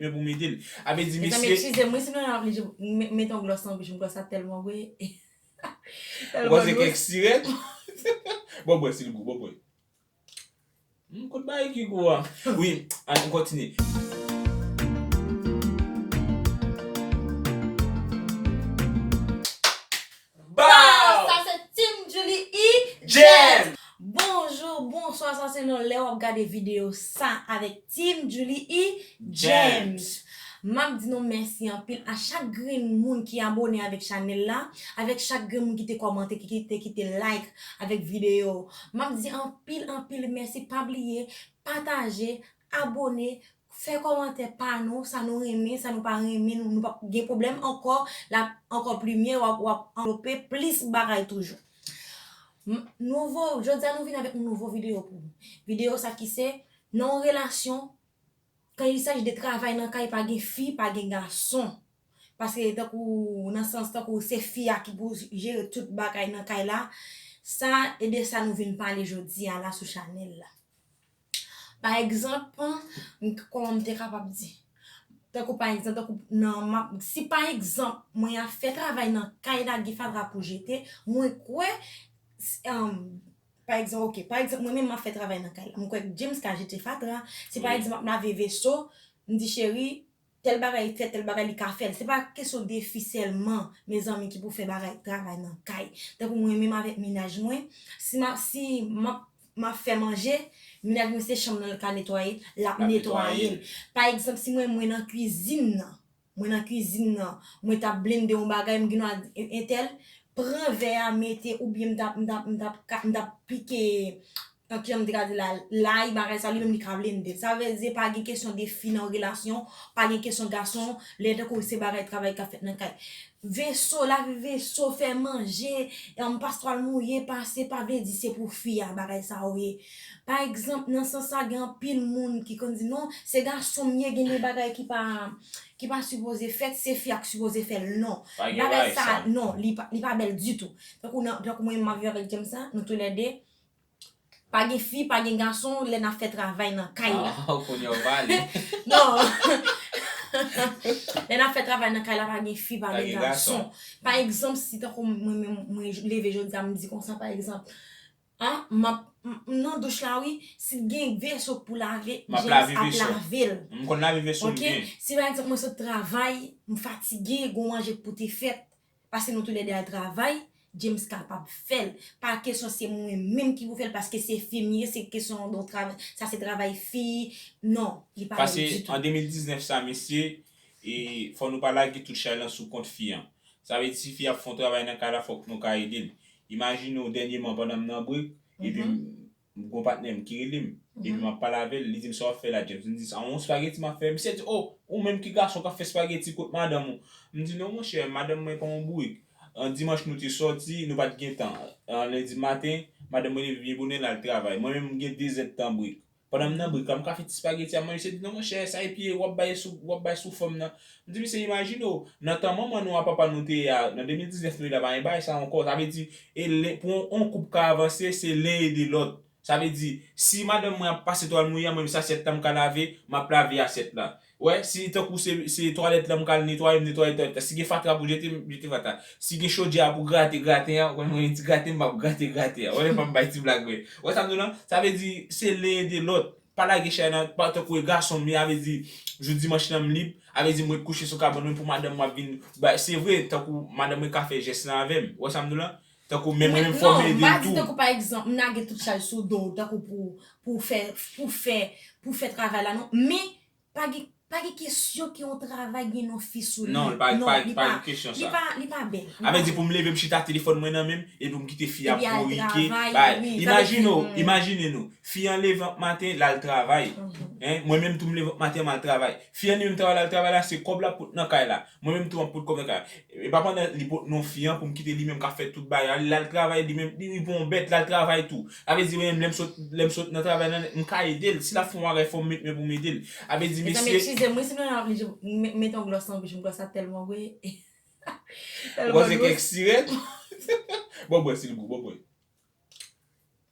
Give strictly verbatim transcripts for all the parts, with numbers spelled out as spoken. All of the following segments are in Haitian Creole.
men pou m ede l. Sa vle di, mesye, eskize m, wi, si nou oblije mete yon glòs nan bouch m, glòs la tèlman gou. Ou panse kèk sirèt? Bon, bwè, si l gou, bon, bwè. Hmm, kout bagay ki gou a. Wi, ann kontinye. Bow! Sa se Team Julie E. James. Bonjou, bonswa, sa se nan lè w ap gade videyo sa avèk Team Julie E. James. M ap di nou mèsi anpil a chak grenn moun ki abòne avèk chanèl la, avèk chak grenn moun ki te kòmante, ki, ki te kite like avèk videyo. M ap di anpil, anpil mèsi. Pa bliye pataje, abòne, fè kòmantè pa nou, sa nou renmen, sa nou pa renmen, nou, nou p ap gen pwoblèm ankò, l ap ankò pli mye, w ap, w ap anvlope plis bagay toujou. M, nouvo, jodi a nou vin avèk yon nouvo videyo pou ou. Videyo sa ki se, nan yon relasyon, quand il s'agit de travay nan kay, pa gen fi, pa gen gason. Paske tankou, nan sans tankou se fi a ki pou jere tout bagay nan kay la, sa e de sa nou vin pale jodi a la sou chanèl la. Pa egzanp, m, kòman m te kapab di? Tankou pa egzanp, tankou nan, m ap, si pa egzanp, mwen ap fè travay nan kay la, gen fatra pou jete, mwen kwè, s-, um, pa egzanp, ok, pa egzanp, mwen menm m ap fè travay nan kay la. Mwen kwè James ka jete fatra. Si pa egzanp, m ap lave veso, m di cheri, tèl bagay fè, tèl bagay li ka fè l. Se pa kesyon defi sèlman, mezanmi, ki pou fè bagay, travay nan kay. Tankou mwen menm avèk mennaj mwen, si m ap, si m ap, m ap fè manje, mennaj mwen se chanm nan l ka netwaye, l ap netwaye l. Pa egzanp, si mwen, mwen nan kwizin nan, mwen nan kwizin nan, mwen t ap blende yon bagay, m gen dwa di, entèl, pran vè a, mete, oubyen m t ap, m t ap, m t ap ka, m t ap pike, an, kijan m te ka di la, lay, bagay sa, li menm li ka blende. Sa vle di, pa gen kesyon defi nan relasyon, pa gen kesyon gason, lè tankou se bagay travay k ap fèt nan kay. Veso, lave veso, fè manje, em, pase twal mouye, pase, pa vle di se pou fi a, bagay sa yo ye. Pa egzanp, nan sans sa, gen anpil moun ki konn di, "Non, se gason m ye, gen de bagay ki pa, ki pa sipoze fèt, se fi a k sipoze fè l." Non. Bagay sa, non, li pa, li pa bèl ditou. Tankou nan, tankou mwen, m ap viv avèk James sa, nou toulède, pa gen fi, pa gen gason, lè n ap fè travay nan kay la. Ah, kounye a w pale. Non. Lè n ap fè travay nan kay la, pa gen fi, pa gen gason. Pa egzanp, si tankou mwen, mwen, mwen leve jodi a, m di konsa, pa egzanp, an, m ap, m, m nan douch la, wi, si gen veso pou lave, James ap lave l. M konn lave veso m byen. Si pa egzanp, mwen sot travay, m fatige, gon manje pou te fèt, paske nou toulède al travay, James kapab fè l. Pa kesyon se mwen menm ki pou fè l, paske se fi m ye, se kesyon yon travay, sa se travay fi, non, li pa bèl ditou. Paske an de mil diznèf sa, mesye, e fò nou pa lage tout chay lan sou kont fi an. Sa vle di, si fi ap fè yon travay nan kay la, fòk nou ka ede l. Imajine w, dènyèman, pandan m nan brek, epi m, m gon patnè m ki rele m, epi m ap pale avè l, li di m, "Sa w ap fè la, James?" M di, "Sa yon espageti m ap fè." Misye di, "O, ou menm ki gason k ap fè espageti, kot madanm ou?" M di, "Non, monchè, madanm mwen pa yon bourik." An dimanch, nou te sòti, nou pa t gen tan. An lendi maten, madanm mwen leve byen bonè, l al travay. Mwen menm, m gen de zèdtan brek. Pandan m nan brek la, m ka fè ti espageti a manje. Misye di, "Non, monchè, sa epi w ap bay sou, w ap bay sou fanm nan." M di, "Misye, imajine w, nan tan manman nou a papa nou te ye a, nan de mil diznèf nou ye la, pa gen bagay sa ankò." Sa vle di, e lè, pou yon, yon koup ka avanse, se len ede lòt. Sa vle di, si madanm mwen ap pase twal mouye a, mwen menm se asyèt la m ka lave, m ap lave asyèt la. Wè, si tankou se, se twalèt la m ka al netwaye, m netwaye twalèt la. Si gen fatra pou jete, m jete fatra. Si gen chodyè a pou grate graten an, wè, mwen gen ti graten, m ap grate graten an. Wè, lè pa m bay ti blag, wè. Wè sa m di w lan? Sa vle di, se len ede lòt. Pa lage chay nan, pa tankou e gason m ye, sa vle di, jou dimanch lan m lib, sa vle di, mwen kouche sou kabann mwen pou madanm mwen ap vin. Ba, se vre, tankou madanm mwen ka fè jès lan avè m. Wè sa m di w lan? Tankou, men mwen menm fò m ede l tou. Non, m pa di tankou, pa egzanp, m lage tout chay sou do w, tankou pou, pou fè, pou fè, pou fè travay la, non. Men, pa gen, pa gen kesyon ke yon travay gen non fi sou li. Non, li pa, non, pa, li pa, pa gen kesyon sa. Li pa, li pa bèl. Sa vle di pou m leve, m chita telefòn mwen nan men m, epi m kite fi a bourike. Epi al travay, wi, sa vle di, imajine w, imajine nou, fi an leve ank maten, l al travay. Hein, mwen menm tou m leve ank maten, m al travay. Fi an li menm travay l al travay la, se kòb l ap pot nan kay la. Mwen menm tou m ap pot kòb nan kay la. E pa pandan li pot non fi an pou m kite li menm k ap fè tout bagay la. Li al travay li menm, li, li pa yon bèt, l al travay tou. Sa vle di mwen menm lè m sot, lè m sot nan travay la, m ka ede l. Si l ap fè yon bagay, fò m met men pou m ede l. Sa vle di, mesye. Mezanmi, eskize m, wi, si nou oblije mete yon glòs nan bouch m, glòs la tèlman gou. Ou panse kèk sirèt? Bon, bwè, si l gou, bon, bwè.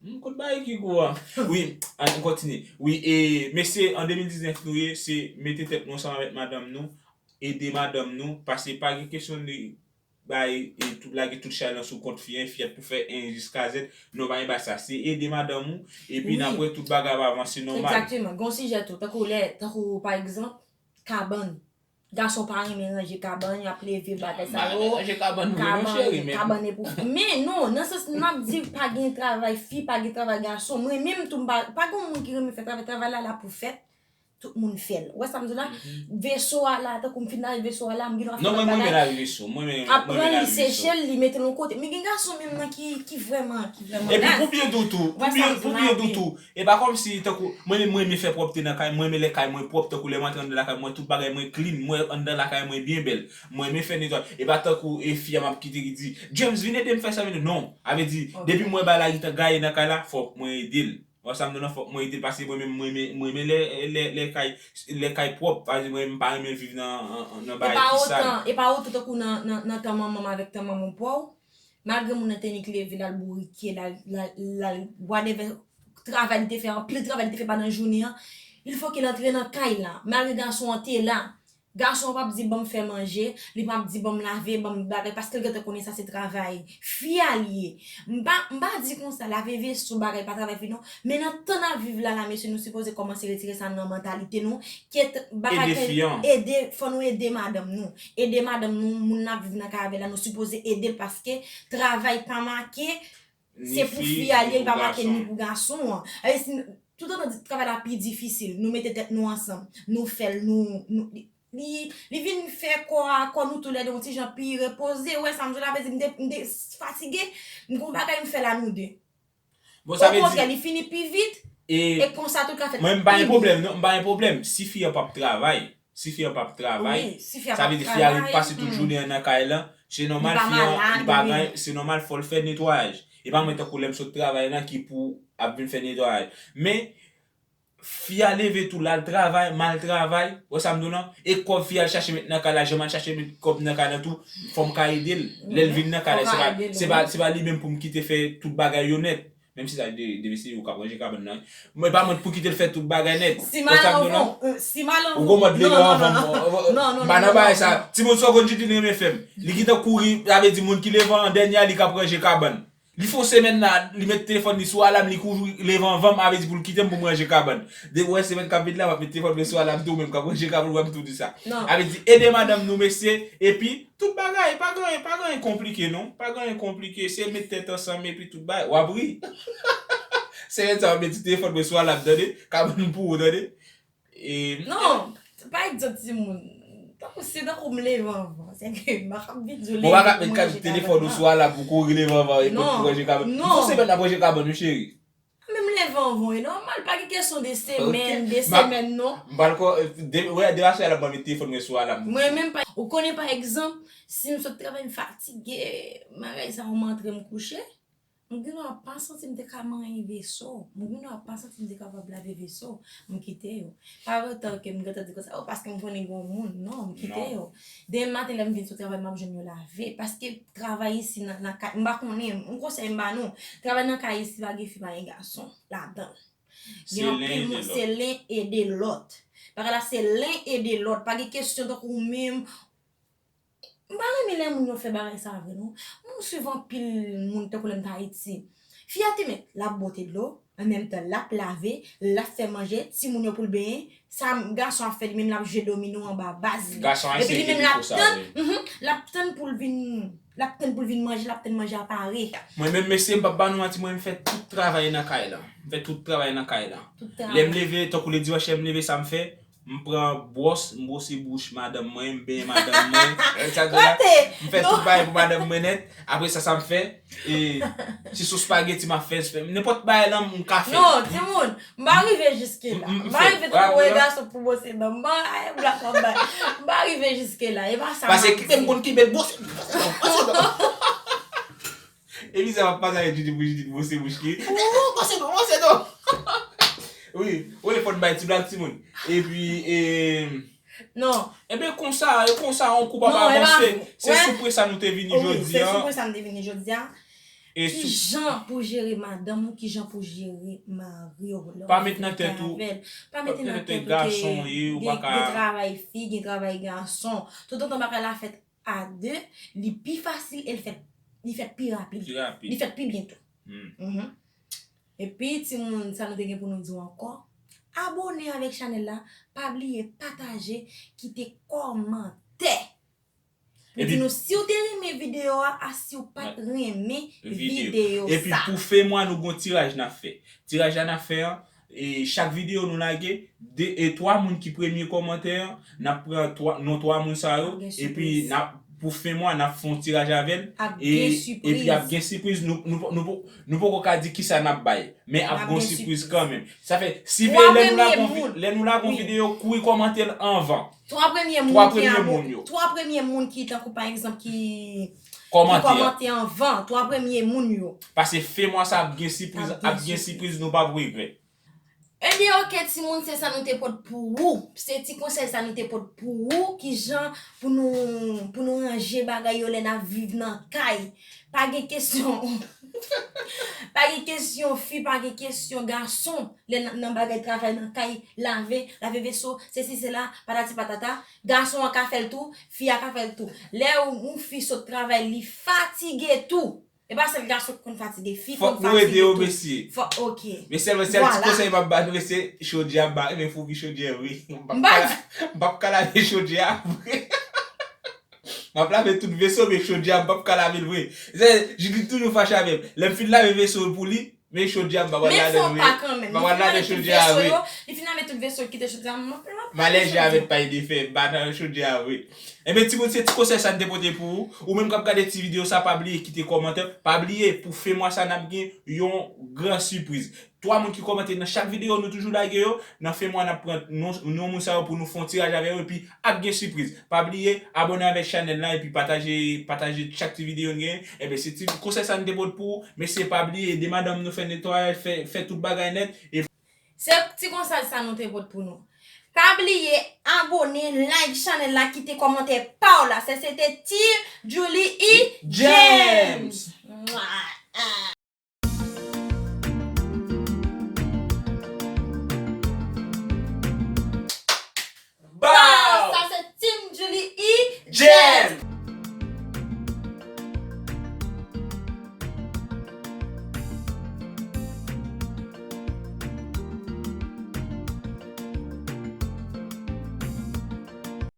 Hmm, kot bagay ki gou a? Wi, an, nou kontinye. Wi, e, mesye, an de mil diznèf nou ye, se mete tèt nou ansanm avèk madanm nou, ede madanm nou, paske pa gen kesyon de bay, e, tout, lage tout chay lan sou kont fi an, fi a pou fè en jiska zèt, non, pa gen bagay sa, se ede madanm ou, epi n ap wè tout bagay ap avanse nòmal. Egzakteman, gon sijè tou, tankou lè, tankou pa egzanp, kabann. Gason pa renmen ranje kabann, y ap leve bagay sa yo. Ranje kabann vre non, cheri, men kabann e pou fi. Men non, nan sans, m ap di pa gen travay fi, pa gen travay gason. Mwen menm tou, m pa, pa gen moun ki renmen fè travay, travay la la pou fèt. Tout moun fè l. Ou wè sa m di la? Veso a la, tankou m fin lave veso a la, m gen dwa fè lòt bagay. Non, mwen, mwen renmen lave veso. Mwen renmen, mwen renmen lave veso. Aprann li seche l, li mete l yon kote. Men gen gason menm nan ki, ki vrèman, ki vrèman naz. Epi pou byen di w tou, pou byen, pou byen di w tou, e pa kòmsi, tankou, mwen menm, mwen renmen fè pwòpte nan kay, mwen renmen lè kay mwen pwòp, tankou lè mwen antre anndan lakay mwen, tout bagay mwen clean, mwen anndan lakay mwen byen bèl. Mwen renmen fè netwayaj. E pa tankou, e fi a m ap kite ki di, James, vin ede m fè sa, vin. Non. A vle di, depi mwen bay lagitan gaye nan kay la, fòk mwen ede l. Ou wè sa m di w lan, fòk mwen ede l, paske mwen menm, mwen renmen, mwen renmen lè, lè, lè kay, lè kay pwòp. Pa egzanp, mwen menm, m pa renmen viv nan, nan, nan bagay ki sal. E pa otan, e pa otan tankou nan, nan, nan tan manman m avèk tan manman w pa w. Malgre moun nan te nik leve, l al bourike, l al, l al, l al, whatever travay li te fè, anpil travay li te fè pandan jounen an, il fo ke l antre nan kay la. Malgre gason an te la, gason an p ap di, "Ban m fè manje," li p ap di, "Ban m lave, ban m bagay," paske l gentan konnen sa se travay fi a li ye. M pa, m pa di konsa, lave veso, bagay pa travay fi non, men nan tan n ap viv la, la, mesye, nou sipoze kòmanse retire sa nan mantalite nou, ke t-, bagay ede fi an. Ede, fò nou ede madanm nou. Ede madanm nou, moun n ap viv nan kay avè l la, nou sipoze ede l paske travay pa make, se pou fi a li ye, li pa make ni pou gason an. Ni fi, ni pou gason. Alè, si, toutotan travay la pi difisil, nou mete tèt nou ansanm, nou fè l, nou, nou, li, li, li vin fè kò a, kò nou toulède yon ti jan pi repoze. Ou wè sa m di w la, vle di m te, m te fatige, m gon bagay m fè l a nou de. Bon, sa vle di, okontrè, li fini pi vit, e konsa tou ka fèt pi byen. Mwen, m pa gen pwoblèm, non, m pa gen pwoblèm. Si fi an p ap travay, si fi an p ap travay, wi, si fi an p ap travay, sa vle di fi a ret pase tout jounen an nan kay lan, se nòmal fi an, li pa gen, se nòmal fò l fè netwayaj. E pa mwen tankou lè m sot travay lan ki pou ap vin fè netwayaj. Men, fi a leve tou, l al travay, m al travay, ou wè sa m di w lan? E kòb fi a al chache met nan kay la, jan m al chache met kòb nan kay la tou, fò m ka ede l. Lè l vin nan kay la, se pa, se pa, se pa li menm pou m kite fè tout bagay yo nèt. Menm si sa de, de mesye yo k ap ranje kabann nan. Mwen pa mwen pou kite l fè tout bagay nèt. Si malanvon, si malanvon. Ou gon mòd leve anvan m. Non, non, non, non, non. M pa nan bagay sa. Timoun sa w konn Judith renmen fè m. Li gentan kouri, sa vle di moun ki leve an dènye a, li k ap ranje kabann. Li fè yon semèn la, li met telefòn li sou alam, li kouri leve anvan m, avè di pou l kite m pou m ranje kabann. Depi w wè semèn k ap vin la, m ap met telefòn mwen sou alam tou, ou menm k ap ranje kabann, ou wè m tou di sa. Non. Avè di, ede madanm nou, mesye, epi tout bagay, pa gen anyen, pa gen anyen konplike, non. Pa gen anyen konplike, se met tèt ansanm, epi tout bagay, w ap ri. Semèn sa, m ap met ti telefòn mwen sou alam, tande, kabann pou ou, tande. E, non, pa egzanp timoun. Tankou se tankou m leve anvan. Se ke m pa kab vin di w leve pou m ranje kabann nan. Bon, ou pa ka met telefòn ou sou alam pou kouri leve anvan e pou ranje kabann. Non. M fè yon semèn n ap ranje kabann, wi, cheri. Men m leve anvan, e nòmal, pa gen kesyon de semèn, de semèn, non. M pral ko, de, wè, de aswè a la, m pral met telefòn mwen sou alam. Mwen menm pa, ou konnen pa egzanp, si m sot travay, m fatige, bagay sa yo, m antre, m kouche. M gen dwa pa santi m te ka manyen veso. M gen dwa pa santi m te kapab lave veso. M kite yo. Pa otan ke m gentan di konsa, o, paske m konnen gen yon moun. Non, m kite yo. Demen maten, lè m vin sou travay, m ap jwenn yo lave. Paske travay isi nan, nan kay, m pa konnen, yon konsèy m ba nou. Travay nan kay isi, pa gen fi, pa gen gason ladan l. Gen anpil moun, se len ede lòt. Bagay la, se len ede lòt. Pa gen kesyon tankou ou menm, M pa renmen lè moun yo fè bagay sa vre non. Mwen swiv anpil moun tankou lè m t Ayiti. Fi a te met, l ap bwote dlo, an menm tan l ap lave, l ap fè manje, timoun yo pou l benyen, sa gason ap fè li menm l ap jwe domino anba baz li. Gason ayisyen gen defo sa vre. Epi li menm l ap tann, mhm, l ap tann pou l vin, l ap tann pou l vin manje, l ap tann manje a pare. Mwen menm mesye, m p ap ba nou manti, mwen m fè tout travay nan kay lan. M fè tout travay nan kay lan. Tout travay. Lè m leve, tankou le dimanch lè m leve, sa m fè, M pran bwòs, m bwose bouch madanm mwen, m benyen madanm mwen. Sa vle di la, m fè tout bagay pou madanm mwen nèt. Apre sa, sa m fè, e, si se spageti m ap fè, nenpòt bagay lan m ka fè. Non, timoun, m pa rive jiske la. M pa rive tankou yon gason pou bwose dan m. M pa, ay, blak m ap bay. M pa rive jiske la. E pa sa m ap di. Paske kite m konn kenbe l bwose, bwose dan, bwose dan. Epi sa m ap pataje Judith pou Judith bwose bouch li. Ou bwose non, bwose non. Wi, ou fò n bay ti blag timoun. Epi, e, non. Ebyen konsa, e konsa yon koup ap avanse. Se sou pwen sa nou te vini jodi a. Wi, se sou pwen sa nou te vini jodi a. E ki sou jan pou jere madanm ou, ki jan pou jere mari w lè Pa w met nan viv kay tèt ou- avè l. Pa pa mete met nan nan tèt tèt ou gason ke ye, ou gen, pa ka- gen travay fi, gen travay gason. Toutotan bagay la fèt a de, li pi fasil e l fèt, li fèt pi rapid. Pi rapid. Li fèt pi byen tou. Hmm. Mhm. Epi, timoun, sa nou te gen pou nou di w ankò. Abone avèk chanèl la, pa bliye pataje, kite kòmantè. Pou Epi- di nou si w te renmen videyo a, a si w pa t renmen Videyo. videyo Epi sa. Pou fen mwa, nou gon tiraj n ap fè. Tiraj la n ap fè an, e chak videyo nou lage, de e twa moun ki premye kòmantè an, n ap pran twa, non twa moun sa yo, Ap gen epi sipriz. n ap, pou fen mwa, n ap fè yon tiraj avè l, Ap e, gen epi ap sipriz. Gen sipriz, nou, nou, nou, nou poko ka di kisa n ap bay, men ap Ap gon gen sipriz sipriz. Kanmenm. Sa fè, si Twa lè nou premye lage yon moun. vi- lè nou lage yon Wi. Videyo, kouri kòmante l anvan. Twa premye Twa moun ki premye abone, moun yo. Twa premye moun ki tankou pa egzanp ki ki Kòmante. kòmante anvan, twa premye moun yo. Pase fen mwa sa ap gen sipriz, Ap gen ap gen sipriz. Sipriz nou p ap regrèt. Ebyen, oke, timoun, se sa nou te pot pou ou. Se ti konsèy sa nou te pot pou ou, kijan pou nou, pou nou ranje bagay yo lè n ap viv nan kay. Pa gen kesyon, pa gen kesyon fi, pa gen kesyon gason. Lè nan, nan bagay travay nan kay, lave, lave veso, sesi, sela, patati patata. Gason an ka fè l tou, fi a ka fè l tou. Lè yon, yon fi sot travay, li fatige tou. E pa sèl gason ki konn fatige, fi Fòk konn nou ede fatige yo, tou. Mesye. Fòk, oke. Men sèl, men sèl ti Vwala. Konsèy m ap ba nou, se chòdyè ap bare, men fougi chòdyè vre. M p ap M pa- ka- m p ap ka lave chòdyè a vre. M ap lave tout veso, men chòdyè a m p ap ka lave l vre. Se, Judith toujou fache avè m. Lè m fin lave veso pou li, men chòdyè a m pa pral Men lave fò l pa vre. kanmenm. M pa pral lave chòdyè a vre. Li fin lave tout veso, kite chòdyè a, m ap M alèji avèk pay de fè, m pa nan chòdyè a vre. Ebyen, timoun, se ti konsèy sa n te pote pou ou. Ou menm k ap gade ti videyo sa, pa bliye kite kòmantè. Pa bliye, pou fen mwa sa, n ap gen yon gran sipriz. Twa moun ki kòmante nan chak videyo, nou toujou lage yo. Nan fen mwa, n ap pran non, non moun sa yo pou nou fè yon tiraj avè yo, epi ap gen sipriz. Pa bliye, abone avèk chanèl la, epi pataje, pataje chak ti videyo n gen. Ebyen, se ti konsèy sa n te pote pou ou. Mesye, pa bliye, ede madanm nou fè netwayaj, fè, fè tout bagay nèt. E Se ti konsèy sa nou te pot pou nou. Pa bliye abone, like chanèl la, kite kòmantè pa w la. Se se te T Julie E James. Mwa.